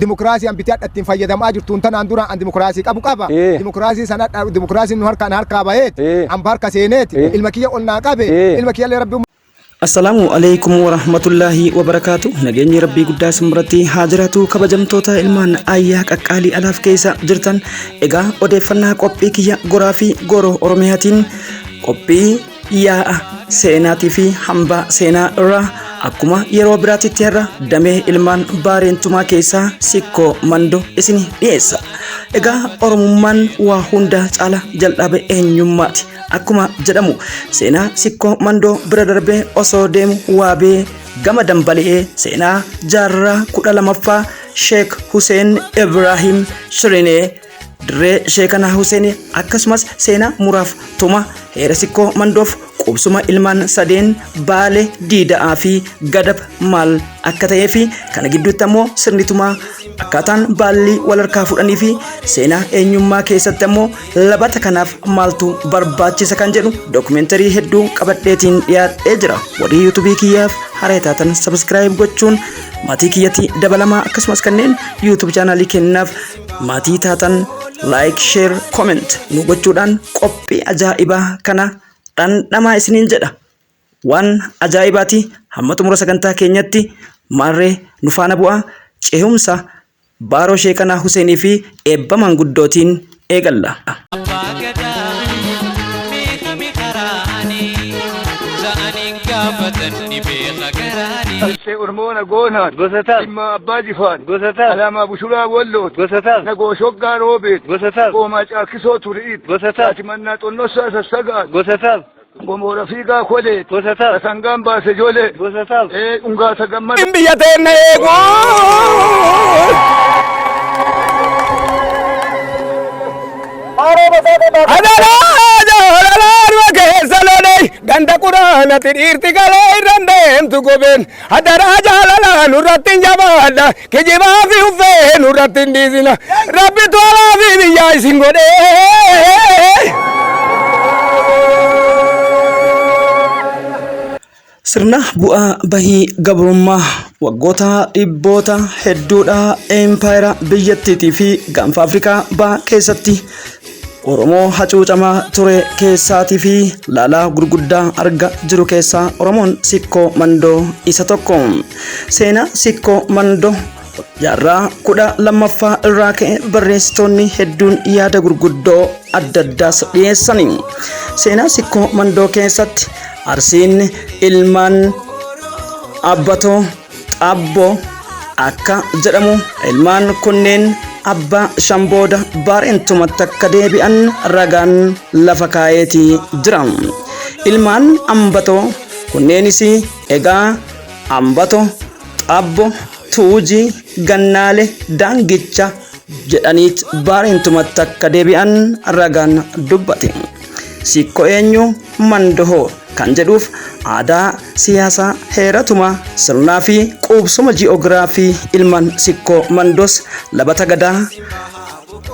Dimokiraasii an bitee hadha ittiin fayyadamaa jirtuun tanaan dura an dimokiraasii qabu qaba. Dimokiraasii sana dimokiraasiin nu harkaan harkaa baheeti. An harka seeneeti. Ilma kiyya ol naa qabe. Ilma kiyyallee rabbi Assalaamu alaikum warahmatullaahi wabarakaatu. Nageenyi Rabbii guddaa isin biratti haa jiraatu. Kabajamtoota ilmaan ayyaa qaqqaalii alaaf keessa jirtan. Egaa odeeffannaa qophii kiyya goraa fi gooroo Oromiyaatiin qophii yaa'a seenaatii fi hambaa seenaa irraa akkuma yeroo biraatitti har'a damee ilmaan baareentumaa keessaa Sikkoo Mandoo isin dhiyeessa. Egaa Oromummaan waa hunda caala jalqabe eenyummaati. Akkuma jedhamu seenaa Sikkoo Mandoo bira darbee osoo deemu waabee gama dambali'ee seenaa jaarraa 12ffaa Sheek Huseen Ibraahim Shirinee dirree Sheekanaa Huseen akkasumas seenaa muraaf tuma heera Sikkoo Mandoof qubsuma ilmaan sadeen Baale Diida'aa fi Gadab maal akka ta'ee fi kana gidduutti ammoo sirni tumaa akkaataan baallii wal harkaa fudhanii fi seenaa eenyummaa keessatti ammoo labata kanaaf maaltu barbaachisa kan jedhu dookumentarii hedduu qabadheetiin dhiyaadhee jira. Warri yuutuubii kiyyaaf haaraa taatan sabiskiraayib gochuun maatii kiyyatti dabalamaa akkasumas kanneen yuutuub chaanaalii kennaaf maatii taatan laayik, sheer, kooment nu gochuudhaan qophii ajaa'ibaa kana dhandhamaa isiniin jedha. Waan ajaa'ibaati hamma xumura sagantaa keenyatti maarree nu faana bu'aa cehumsa Baaroo Sheekanaa Huseenii fi eebba maanguddootiin eegalla. Abbaa Gadaa meeqami karaani ja'aniin gaafatan ni beeka garaani. Arsee Oromoo Nagoonaat. Gosa taas. Jimmaa Abbaa Jifaar. Gosa taas. Alaamaa Bushulaa Walloot. Gosa taas. Nagoo Shoggaa Roobeet. Gosa taas. Qoomaa Caakkisoo Turi'iit. Gosa taas. Fatimannaa Xonnossaa Sassagaat. Gosa taas. Gomoora Fiigaa Koleet. Gosa taas. Sangaan Baase Jolee. Gosa taas. Ungaasa Gammada. Biyya teenna eeguu. Adaraa jaalalaa keessa lolee ganda quraanatti dhiirti galee irra deemtu gobeen adaraa jaalalaa nurratti hin jabaadha kijibaa fi uffee nurratti hin dhiisina rabbi tolaa fi biyyaa isin godhee. Sirna bu'aa bahii gabrummaa waggoota dhibboota hedduudha empaayera biyyattiitii fi gaanfa Afrikaa baha keessatti Oromoo hacuucamaa ture keessaatii fi laalaa gurguddaa arga jiru keessaa Oromoon Sikkoo Mandoo isa tokko. Seenaa Sikkoo Mandoo jaarraa 12ffaa irraa ka'e barreessitoonni hedduun yaada gurguddoo adda addaas dhiyeessani. Seenaa Sikkoo Mandoo keessatti Arsiin ilmaan Abbatoo Xaabboo akka jedhamu ilmaan kunneen abbaa shan booda Baarentumatti akka deebi'an ragaan lafa kaa'eeti jira. Ilmaan Ambatoo kunneenis egaa Ambato, Xaabbo, Tuujii, Gannaale, Daangicha jedhaniit Baarentumatti akka deebi'an ragaan dubbate. Sikkoo eenyu Mandohoo kan jedhuuf aadaa, siyaasaa, heeratuma, sirnaa fi quubsuma ji'oogiraafii ilmaan Sikkoo Mandoos labata gadaa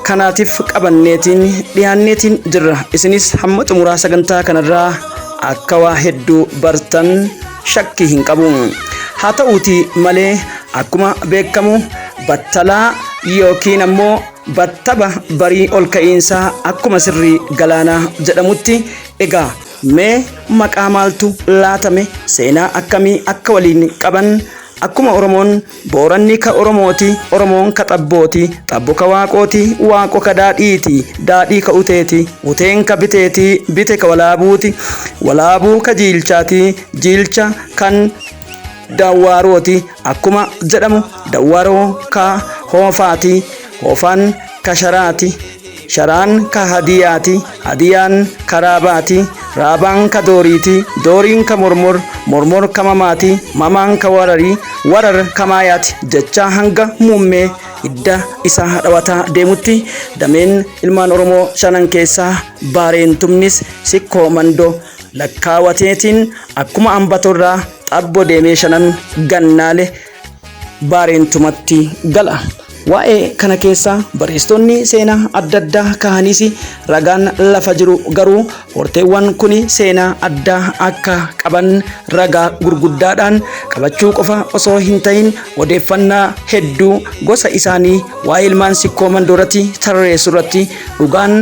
kanaatiif qabanneetiin dhiyaanneetiin jirra. Isinis hamma xumuraa sagantaa kanarraa akka waa hedduu bartan shakkii hin qabu. Haa ta'uutii malee akkuma beekamu battalaa yookiin ammoo battaba barii ol ka'iinsaa akkuma sirrii galaanaa jedhamutti egaa mee maqaa maaltu laatame seenaa akkamii akka waliin qaban akkuma Oromoon Booranni ka Oromooti, Oromoon ka Xabbooti, Xabbo ka Waaqooti, Waaqo ka Daadhiiti, Daadhii ka Uteeti, Uteen ka Biteeti, Bite ka Walaabuuti, Walaabuu ka Jiilchaati, Jiilcha kan Dawwaarooti akkuma jedhamu Dawwaaroo ka Hoofaati, Hoofaan ka Sharaati, Sharaan ka Hadiyaati, Hadiyaan ka Raabaati, Raabaan ka Dooriiti, Dooriin ka Mormor, Mormor ka Mamaati, Mamaan ka Wararii, Warar ka Maayaati jechaa hanga muummee hidda isaa dhawataa deemutti dameen ilmaan Oromoo shanan keessaa Baareentumnis Sikkoo Mandoo lakkaawateetiin akkuma Ambatorraa Xabbo deemee shanan Gannaale Baareentumatti gala. Waa'ee kana keessa barreessitoonni seenaa adda addaa kahanis ragaan lafa jiru garuu horteewwan kun seenaa addaa akka qaban ragaa gurguddaadhaan qabachuu qofa osoo hin ta'in odeeffannaa hedduu gosa isaanii waa'ee ilmaan Sikkoo Mandoo irratti tarreessu irratti dhugaan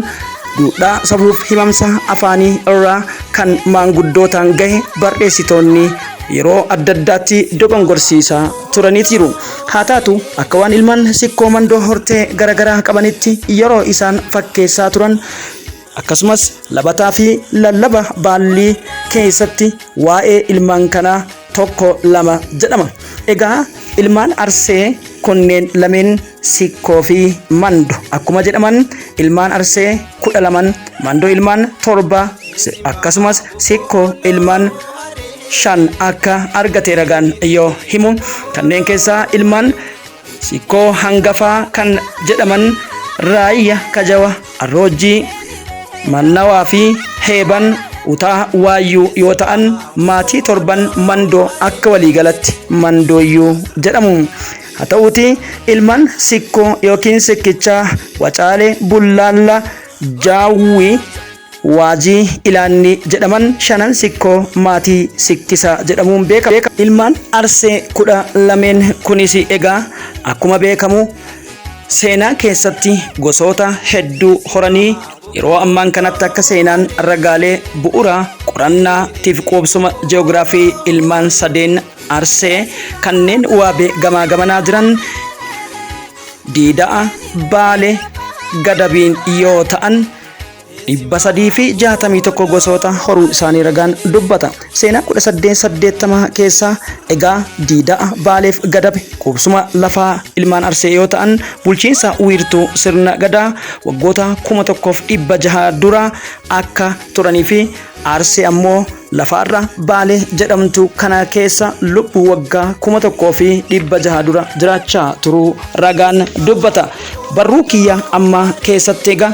duudhaa safuuf himamsa afaanii irraa kan maanguddootaan gahe barreessitoonni yeroo adda addaatti dogongorsiisaa turaniit jiru. Haa taatu akka waan ilmaan Sikkoo Mandoo hortee garaagaraa qabanitti yeroo isaan fakkeessaa turan, akkasumas labataa fi lallaba baallii keessatti waa'ee ilmaan kanaa 1 2 jedhama. Egaa ilmaan Arsee kunneen lameen Sikkoo fi Mando akkuma jedhaman ilmaan Arsee 12, Mando ilmaan 7, akkasumas Sikkoo ilmaan 5 akka argate ragaan yoo himu, kanneen keessaa ilmaan Sikkoo hangafaa kan jedhaman Raayya Kajawa, Arroojjii, Mannawaa fi Heeban Utaa Waayyuu yoo ta'an, maatii torban Mandoo akka waliigalatti Mandooyyuu jedhamu. Haa ta'uutii ilmaan Sikkoo yookiin Sikkichaa Wacaalee, Bullaalla, Jaawwii, Waajii, Ilaannii jedhaman shanan Sikkoo maatii Sikkisaa jedhamuun beekamu. Ilmaan Arsee 12 kunis egaa akkuma beekamu seenaa keessatti gosoota hedduu horanii yeroo ammaan kanatti akka seenaan ragaalee bu'uura qorannaatiif quubsuma ji'oogiraafii ilmaan sadeen Arsee kanneen waabee gamaa gamanaa jiran Diida'a, Baale, Gadabiin yoo ta'an 361 gosoota horuu isaanii ragaan dubbata. Seenaa 1880 keessa egaa Diida'a, Baaleef Gadabe qubsuma lafaa ilmaan Arsee yoo ta'an bulchiinsa wiirtuu sirna Gadaa waggoota 1600 dura akka turanii fi Arsee ammoo lafaarra Baale jedhamtu kana keessa lubbuu waggaa 1600 dura jiraachaa turuu ragaan dubbata. Barruu kiyya ammaa keessatti egaa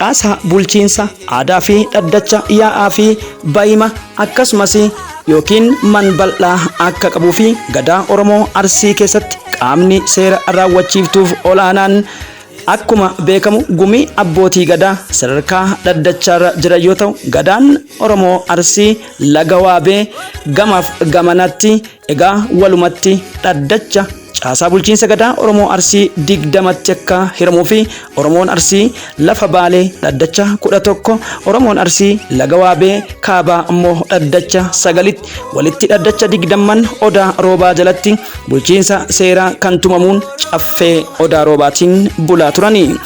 caasaa bulchiinsa aadaa fi dhaddacha yaa'aa fi bayima akkasumas yookiin man bal'aa akka qabuu fi Gadaa Oromoo Arsii keessatti qaamni seera raawwachiiftuuf olaanaan akkuma beekamu gumii abbootii Gadaa sadarkaa dhaddachaarra jiran yoo ta'u, Gadaan Oromoo Arsii laga Waabee gamaaf gamanatti egaa walumatti dhaddacha caasaa bulchiinsa Gadaa Oromoo Arsii 20tti akka hiramuu fi Oromoon Arsii lafa Baalee dhaddacha 11, Oromoon Arsii laga Waabee kaabaa ammoo dhaddacha 9tti, walitti dhaddacha 20 Odaa Roobaa jalatti bulchiinsa seeraa kan tumamuun caffee Odaa Roobaatiin bulaa turani.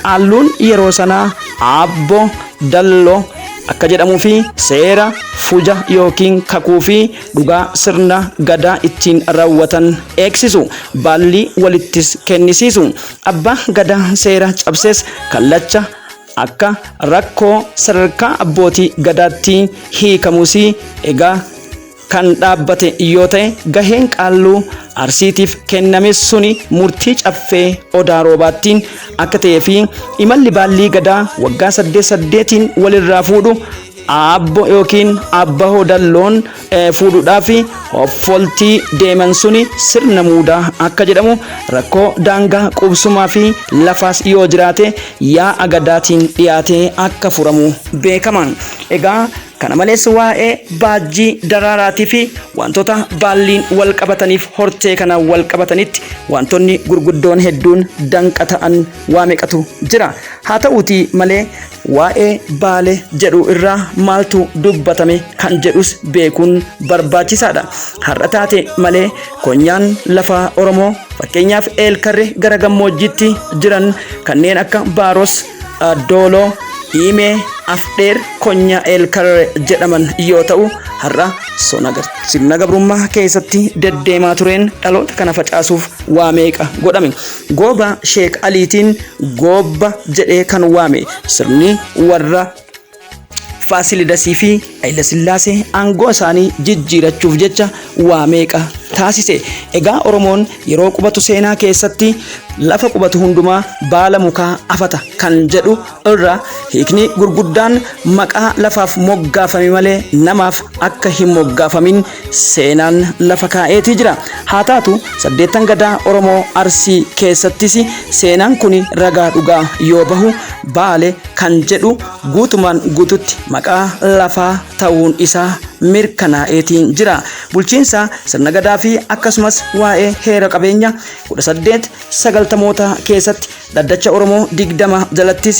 Qaalluun yeroo sanaa Aabbo Dalloo akka jedhamuu fi seera fuja yookiin kakuu fi dhugaa sirna Gadaa ittiin raawwatan eegsisu, baallii walittis kennisiisu. Abbaa Gadaa seera cabses kallacha akka rakkoo sadarkaa abbootii Gadaatti hiikamus egaa kan dhaabbate yoo ta'e, gaheen Qaalluu Arsiitiif kenname suni murtii caffee Odaa Roobaattiin akka ta'ee fi imalli baallii Gadaa waggaa saddeet saddeetiin walirraa fuudhu Aabbo yookiin Abbahoo Dalloon fuudhuudhaaf hoffoltii deeman suni sirna muudaa akka jedhamu, rakkoo daangaa qubsumaa fi lafaas yoo jiraate yaa'a Gadaatiin dhiyaatee akka furamu beekama. Egaa kana malees waa'ee baajjii daraaraatii fi wantoota baalliin wal qabataniif hortee kanaan wal qabatanitti wantoonni gurguddoon hedduun danqa ta'an waa meeqatu jira. Haa ta'uutii malee waa'ee Baale jedhu irraa maaltu dubbatame kan jedhus beekuun barbaachisaadha. Har'a taate malee konyaan lafaa Oromoo fakkeenyaaf Eelkarre gara gammoojjiitti jiran kanneen akka Baaros, Dooloo, Iimee, Afdheer, Konyaa Eelkarre jedhaman yoo ta'u, har'a sirna gabrummaa keessatti deddeemaa tureen dhaloota kana facaasuuf waa meeqa godhame. Gooba Sheek Aliitiin Goobba jedhee kan waame sirni warra Faasilidasii fi Hayilasillaasee aangoo isaanii jijjiirachuuf jecha waa meeqa taasise. Egaa Oromoon yeroo qubatu seenaa keessatti lafa qubatu hundumaa baala mukaa afata kan jedhu irra hiikni gurguddaan maqaa lafaaf moggaafame malee namaaf akka hin moggaafamin seenaan lafa kaa'eetii jira. Haa taatu saddeettan gadaa Oromoo Arsii keessattis seenaan kun ragaa dhugaa yoo bahu Baale kan jedhu guutumaan guututti maqaa lafaa ta'uun isaa mirkanaa'eetiin jira. Bulchiinsa sirna gadaa fi akkasumas waa'ee heera qabeenya 1890moota keessatti dhaddacha Oromoo 20 jalattis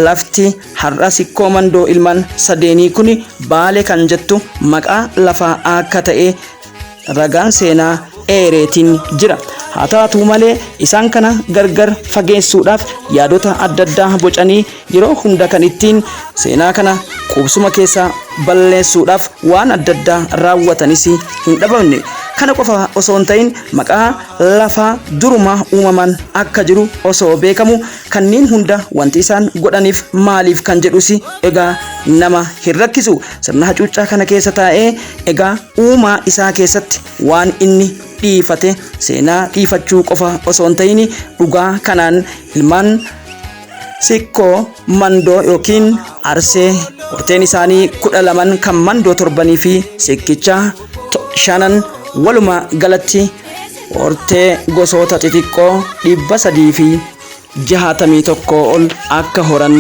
lafti har'a Sikkoo Mandoo ilmaan sadeenii kun Baale kan jettu maqaa lafaa akka ta'e ragaan seenaa eereetiin jira. Haa taatu malee isaan kana gargar fageessuudhaaf yaadota adda addaa bocanii yeroo hunda kan ittiin seenaa kana qubsuma keessaa balleessuudhaaf waan adda addaa raawwatanis hin dhabamne. Kana qofa osoo hin ta'in maqaa lafaa duruma uumamaan akka jiru osoo beekamu kanneen hunda wanti isaan godhaniif maaliif kan jedhus egaa nama hin rakkisu. Sirna hacuuccaa kana keessa taa'ee egaa uumaa isaa keessatti waan inni dhiifate seenaa dhiifachuu qofa osoo hin ta'in dhugaa kanaan ilmaan Sikkoo Mandoo yookiin Arsee horteen isaanii 12 kan Mandoo torbanii fi Sikkicha shanan walumaa galatti hortee gosoota xixiqqoo 361 ol akka horan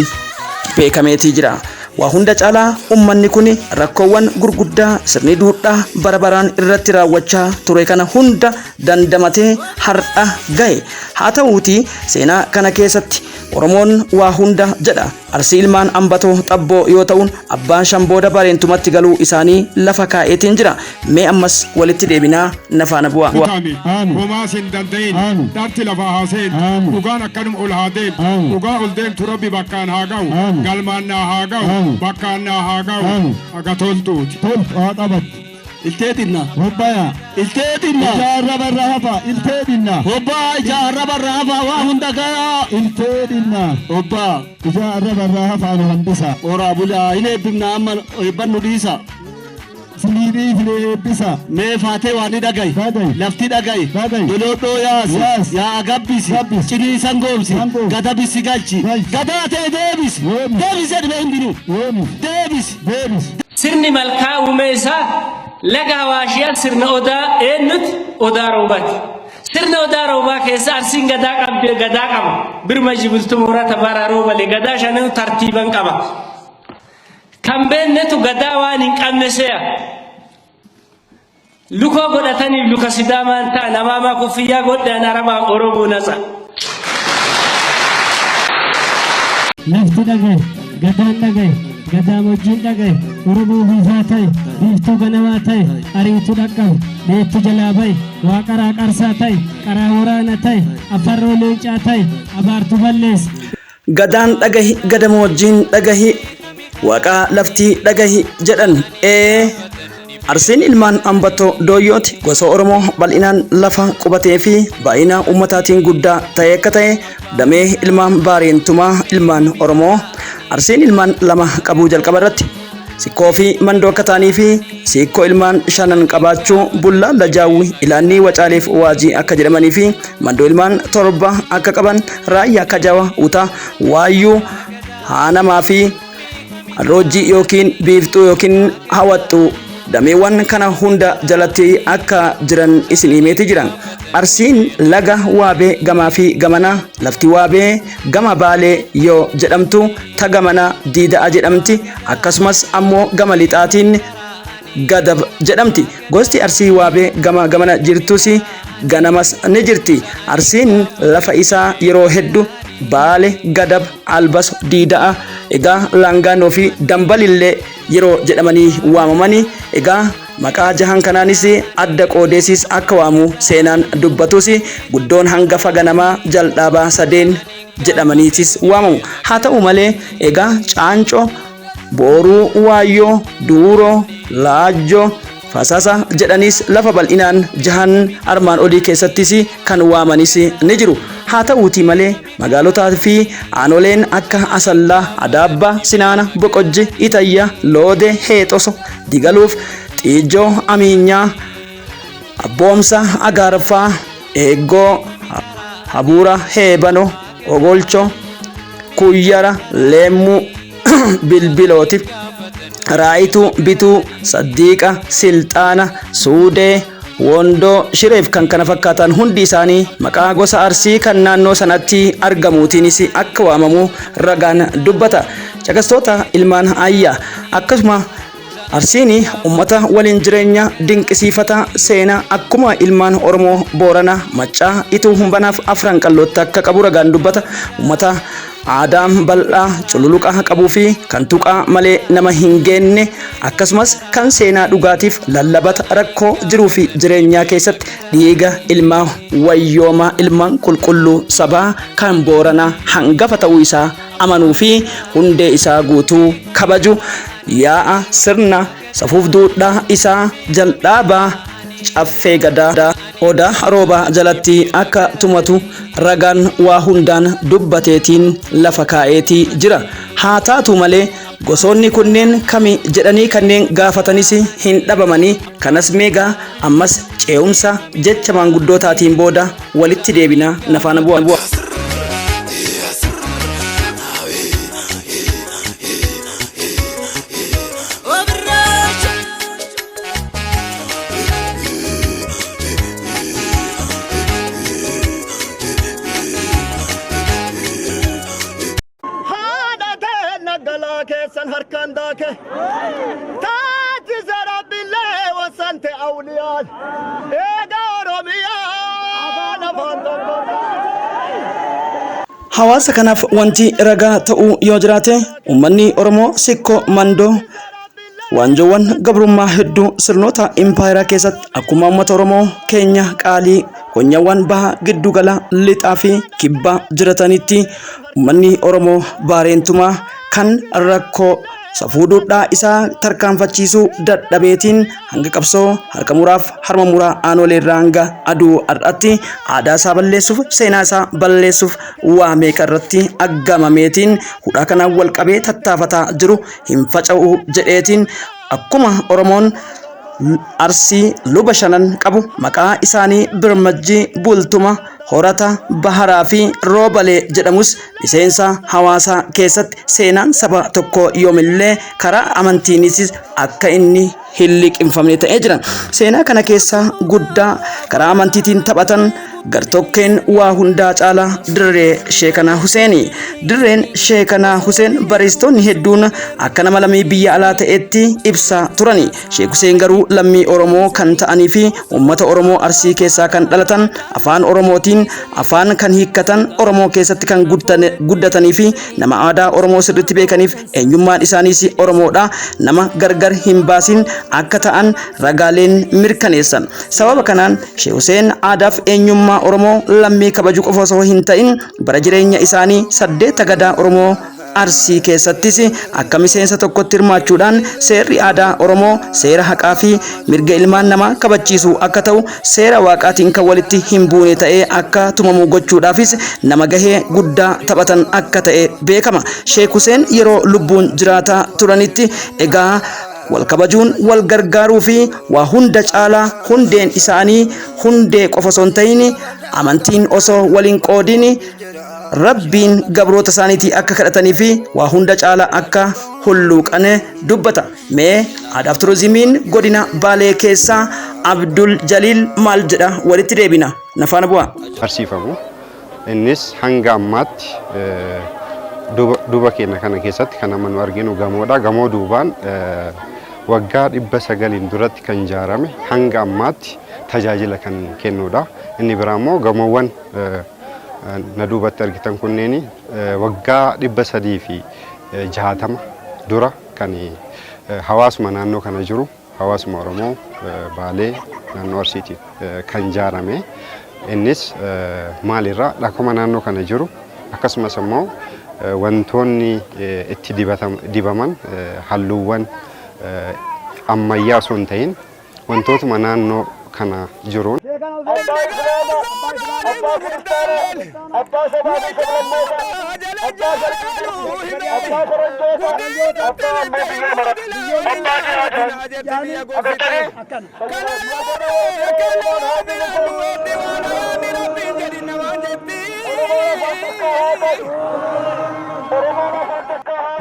beekameetii jira. Waa hunda caalaa ummanni kun rakkoowwan gurguddaa sirni duudhaa bara baraan irratti raawwachaa ture kana hunda dandamatee har'a gahe. Haa ta'uutii seenaa kana keessatti Oromoon waa hunda jedha. Arsii ilmaan Ambatoo Xabboo yoo ta'uun abbaan shan booda Bareentumatti galuu isaanii lafa kaa'eetiin jira. Mee ammas walitti deebinaa na faana bu'aa. Kutami homaa sin danda'in dharti lafaa haa seentu dhugaan akkanuma ol haa deemtu dhugaa ol deemtu rabbi bakkaan haa ga'u galmaan naa haa ga'u bakkaan naa haa ga'u haga toltuuti. Toltu haa qabattu. Iltee xinna. Hobbaya. Iltee xinna. Ija arraba irra hafa. Iltee xinna. Hobbaa ija arraba irra hafa waa hunda gayaa. Iltee xinna. Hobbaa. Ija arraba irraa hafaa nu hambisa. Horaa bulaa hin eebbifna amma eebban nu dhiisa. Sinii dhiifne eebbisa. Mee faatee waan ni dhagayi. Dhagayi. Lafti dhagayi. Dhagayi. Doloodhoo yaasi. Yaasi. Yaa'a gabbisi. Gabbisi. Cinii sangoomsi. Sangoomsi. Gada bissi galchi. Galchi. Gadaa ta'e deebisi. Deebisi. Deebisi jedhame hundinuu. Deebisi. Deebisi. Deebisi. Sirni malkaa uumee isaa laga Hawaashiyaa sirna odaa eenyuti? Odaa Roobaati. Sirna odaa Roobaa keessa Arsiin gadaa qabde gadaa qaba. Birma jibiltu mooraa tabaaraa roobalee gadaa shanuu tartiiban qaba. Kan beennetu gadaa waan hin qabne se'a. Lukoo godhataniif luka Sidaamaan ta'an amaamaa kuffiyyaa godhaan Arabaan Oromoo natsa. Lafti dhagaye, gadaan dhagaye, gadaamojjiin dhagaye, Oromoo biifaa ta'e, biiftuu ganamaa ta'e, ariitu dhaqqabe, dheettu jalaa bahe, waaqaraa qarsaa ta'e, qaraa waraana ta'e, afarroo leencaa ta'e, abaartu balleesse. Gadaan dhagahi gadamoojjiin dhagahi waaqaa laftii dhagahi jedhan ee Arsiin ilmaan Ambattoo Dooyyooti gosa Oromoo bal'inaan lafa qubatee fi baay'ina uummataatiin guddaa ta'e akka ta'e damee ilmaan Baareentumaa ilmaan Oromoo Arsiin ilmaan lama qabuu jalqaba irratti Sikkoo fi Mandoo akka ta'anii fi Siikkoo ilmaan shanan qabaachuu Bullaalla Jaawwi Ilaannii Wacaaleef Waajii akka jedhamanii fi Mandoo ilmaan 7 akka qaban Raayyaa Kajawa Utaa Waayyuu Haanamaa fi Roojjii yookiin Biiftuu yookiin Hawaxxuu dameewwan kana hunda jalatti akka jiran isin himeeti jira. Arsiin laga Waabee gamaa fi gamana lafti Waabee gama Baalee yoo jedhamtu ta gamana Diida'a jedhamti akkasumas ammoo gama lixaatiin Gadab jedhamti. Gosti Arsii Waabee gama gamana jirtus ganamas ni jirti. Arsiin lafa isaa yeroo heddu Baale, Gadab, Albaso, Diida'a, egaa Laangaanoo fi Dambalillee yeroo jedhamanii waamamani. Egaa maqaa jahan kanaanis adda qoodeesiis akka waamu seenaan dubbatus guddoon hangafa ganamaa jaldhaabaa sadeen jedhamaniitis waamamu. Haa ta'u malee egaa Caancoo, Booruu Waayyoo, Duuroo, Laajjoo, Fasaasa jedhaniis lafa bal'inaan jahan armaan olii keessattis kan waamanis ni jiru. Haa ta'uutii malee magaalotaa fi aanoleen akka Asallaa, Adaabbaa, Sinaana, Boqojji, Itayya, Loodee, Heexoso, Digaluuf, Xiijjoo, Amiinyaa, Abboomsa, Agaarfaa, Eeggoo, Habuura, Heebano, Ogolcho, Kuyyara, Leemmuu, Bilbilooti, Raayituu, Bituu, Saddiiqa, Silxaana, Suudee, Wondoo, Shireef kan kana fakkaatan hundi isaanii maqaa gosa Arsii kan naannoo sanatti argamuutiinis akka waamamu ragaan dubbata. Caqastoota ilmaan Ayyaa akkasuma Arsiin ummata waliin jireenya dinqisiifata seenaa akkuma ilmaan Oromoo Boorana, Maccaa, Ituu, Humbanaaf Afran Qallootti akka qabu ragaan dubbata. Ummata aadaa bal'aa cululuqa qabuu fi kan tuqaa malee nama hin geenne akkasumas kan seenaa dhugaatiif lallabata rakkoo jiruu fi jireenyaa keessatti dhiiga ilmaa wayyoomaa ilmaan qulqulluu sabaa kan Booranaa hangafa ta'uu isaa amanuu fi hundee isaa guutuu kabaju yaa'a sirna safuuf duudhaa isaa jal'aabaa Caffee Gadaa Odaa Roobaa jalatti akka tumatu ragaan waa hundaan dubbateetiin lafa kaa'eetii jira. Haa taatu malee gosoonni kunneen kami jedhanii kanneen gaafatanis hin dhabamanii. Kanas meegaa ammas ce'umsa jecha maanguddootaatiin booda walitti deebina na faana bu'aa. Haadha teenna galaa keessan harkaan daake. Taatise rabbillee wassante awliyaan. Eega Oromiyaan afaan tokko taate. Hawaasa kanaaf wanti ragaa ta'uu yoo jiraate uummanni Oromoo Sikkoo Mandoo waanjoowwan gabrummaa hedduu sirnoota impaayeraa keessatti akkuma uummata Oromoo keenya qaalii konyaawwan baha giddugala lixaa fi kibbaa jiratanitti uummanni Oromoo Baareentumaa kan rakkoo safuu duudhaa isaa tarkaanfachiisuu dadhabeetiin hanga qabsoo harka muraaf harma muraa aanolee irraa hanga aduu har'aatti aadaa isaa balleessuuf seenaa isaa balleessuuf waa meeqa irratti aggaamameetiin hudhaa kanaan wal qabee tattaafataa jiru hin faca'u jedheetiin akkuma Oromoon Arsii luba shanan qabu maqaa isaanii Birmajjii, Bultuma, Horata, Baharaa fi Roobalee jedhamus miseensa hawaasaa keessatti seenaan saba tokkoo yoomillee karaa amantiinis akka inni hin liqimfamne ta'ee jira. Seenaa kana keessaa guddaa karaa amantiitiin taphatan gartokkeen waa hundaa caalaa dirree Sheekanaa Huseeni. Dirreen Sheekanaa Huseen barreessitoonni hedduun akka nama lammii biyya alaa ta'etti ibsaa turani. Sheek Huseen garuu lammii Oromoo kan ta'anii fi uummata Oromoo Arsii keessaa kan dhalatan afaan Oromootiin afaan kan hiikkatan Oromoo keessatti kan guddatanii fi nama aadaa Oromoo sirriitti beekaniif eenyummaan isaaniis Oromoodha nama gargar hin baasin akka ta'an ragaaleen mirkaneessan. Sababa kanaan Sheek Huseen aadaaf eenyummaa Oromoo lammii kabaju qofa osoo hin ta'in bara jireenya isaanii saddeetta gadaa Oromoo Arsii keessattis akka miseensa tokkotti hirmaachuudhaan seerri aadaa Oromoo seera haqaa fi mirga ilmaan namaa kabachiisu akka ta'u seera waaqaatiin kan walitti hin buune ta'ee akka tumamu gochuudhaafis nama gahee guddaa taphatan akka ta'e beekama. Sheek Huseen yeroo lubbuun jiraataa turanitti egaa wal kabajuun wal gargaaruu fi waa hunda caalaa hundeen isaanii hundee qofa osoo hin ta'in amantiin osoo wal hin qoodin Rabbiin gabroota isaaniitii akka kadhatanii fi waa hunda caalaa akka hulluuqan dubbata. Mee aadaaf turizimiin godina Baalee keessaa Abdul Jaliil maal jedha walitti deebina. Na faana bu'aa. barsiifamu. Innis hanga ammaatti duuba keenya kana keessatti kan amma nu arginu gamoodha. Gamoo duubaan waggaa 900n duratti kan ijaarame hanga ammaatti tajaajila kan kennudha. Inni biraa immoo gamoowwan na duubatti argitan kunneen waggaa 360 dura kan hawaasuma naannoo kana jiru hawaasuma Oromoo Baalee naannoo Arsiitiin kan ijaarame. Innis maalirraa dhakuma naannoo kana jiru akkasumas immoo wantoonni itti dibaman halluuwwan ammayyaa osoo hin ta'in wantootuma naannoo kana jiruun.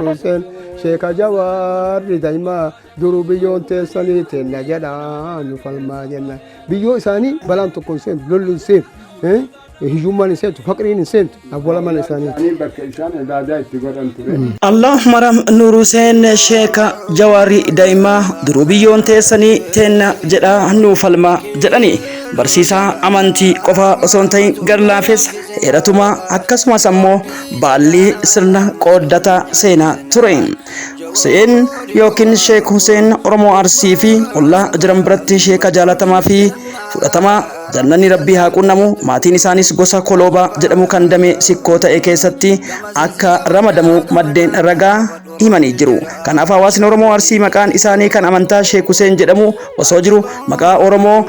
Hussein Sheeka Jawaarri daa'imaa duruu biyyoon teessanii teenna jedhaa nu falmaa jenna. Biyyoo isaanii balaan tokko hin seentu, lolli hin seentu, hiyyummaan hin seentu, faqriin hin seentu, awwaala mana isaanii. Bakka isaan ibaadaa itti godhan ture. Allah maram Nuur Hussein Sheeka Jawaarri daa'imaa duruu biyyoon teessanii teenna jedhaa nu falmaa jedhani. Barsiisaa amantii qofa osoo hin ta'in garlaafessa heeratumaa akkasumas ammoo baallii sirna qooddataa seenaa ture. Hussein yookiin Sheek Hussein Oromoo Arsii fi ollaa jiran biratti sheeka jaalatamaa fi fudhatamaa jannanni rabbii haa qunnamu. Maatiin isaanis gosa Koloobaa jedhamu kan damee Sikkoo ta'e keessatti akka ramadamu maddeen ragaa himanii jiru. Kanaaf hawaasni Oromoo Arsii maqaan isaanii kan amantaa Sheek Hussein jedhamu osoo jiru maqaa Oromoo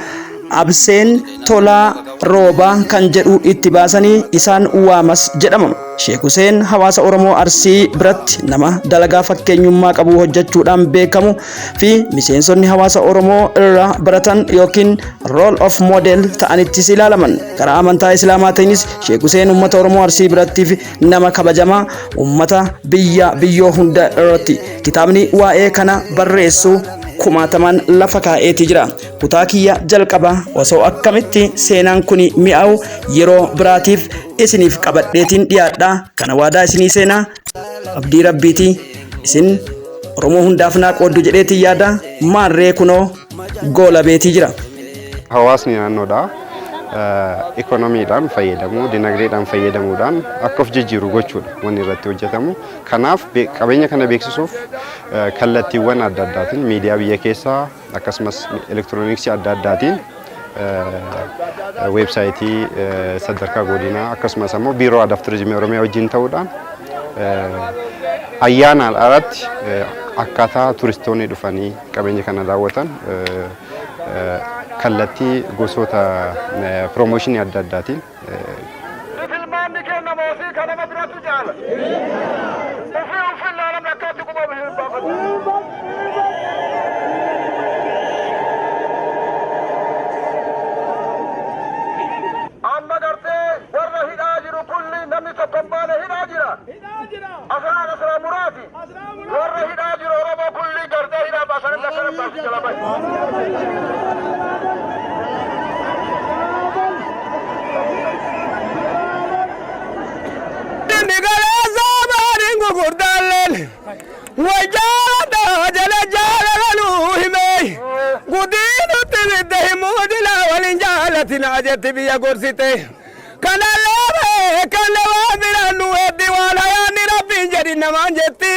Abseen Tolaa Roobaa kan jedhu itti baasanii isaan waamas jedhama. Sheek Hussein hawaasa Oromoo Arsii biratti nama dalagaa fakkeenyummaa qabu hojjechuudhaan beekamu fi miseensonni hawaasa Oromoo irraa baratan yookiin role of model ta'anittis ilaalaman. Karaa amantaa Islaamaatiinis Sheek Hussein uummata Oromoo Arsii biratti nama kabajamaa uummata biyya biyyoo hunda irratti kitaabni waa'ee kana barreessu kumaatamaan lafa kaa'eeti jira. Kutaa kiyya jalqaba osoo akkamitti seenaan kun mi'aawu yeroo biraatiif isiniif qabadheetiin dhiyaadha. Kana waadaa isinii seenaa abdii rabbiiti. Isin Oromoo hundaaf naa qooddu jedheetiin yaada. Maarree kunoo goola beetii jira. Hawaasni naannoodhaa ikoonomiidhaan fayyadamuu, dinagdeedhaan fayyadamuudhaan akka of jijjiiru gochuudha wanni irratti hojjetamu. Kanaaf qabeenya kana beeksisuuf kallattiiwwan adda addaatiin miidiyaa biyya keessaa akkasumas elektirooniksii adda addaatiin weebsaayitii sadarkaa godinaa akkasumas ammoo biiroo aadaa fi turizimii Oromiyaa wajjin ta'uudhaan ayyaanaan alatti akkaataa turistoonni dhufanii qabeenya kana daawwatan kallattii gosoota piroomooshinii adda addaatiin. Filmaanni kenna moosii kan nama biratti jaala. Ufii ufii laalamni akkatti quba hin baafatu. Amma gartee warra hidhaa jiru kulli namni tokko hin baane hidhaa jira. Asiraan asirraa muraati. Warra hidhaa jiru Oromoo kulli gartee hidhaa baasanii lakkana baasii jala bahe. Wajjaa jala jaalalanuu himee gudiinutti bidda himuu dila waliin jaalatina jetti biyya gorsite. Kana leebee kan waan biraan nu heddi waan hayaanni rabbiin jedhi namaan jetti.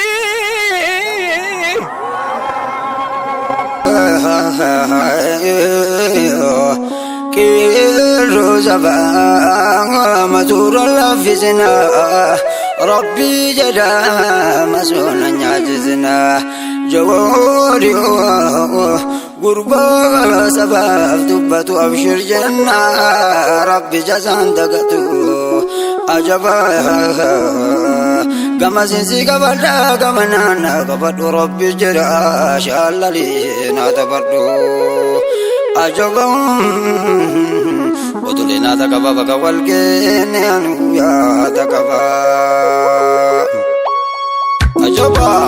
Qeerroo sabaa masuura laffisinaa Rabbii jedhaa masuuna nyaachisinaa Jawaari gurbaa sabaaf dubbatu abshir jennaa Rabbi jasaan dagatu ajabaa gama siinsi qabadhaa gama naannaa qabadhu Rabbi jedhaa shaallalee naa taphadhu. Ajabaa otulee naa takaba bakka wal geenne anu yaa takaba. Ajabaa.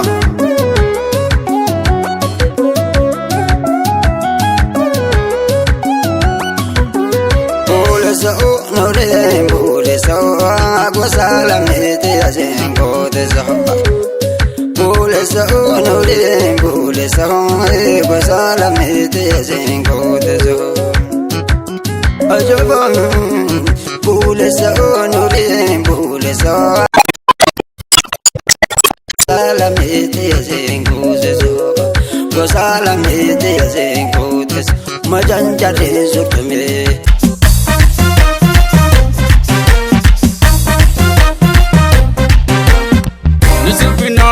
Buleessa nooreen buleessa gosa lameeti asiin gooteessa. Buleessa nooreen buleessa gosa lameeti asiin gooteessa. Ajabaa buleessa nooreen buleessa lameeti asiin gooteessa. Gosa lameeti asiin gooteessa. Majanjarreen surtumee. Nisirfina.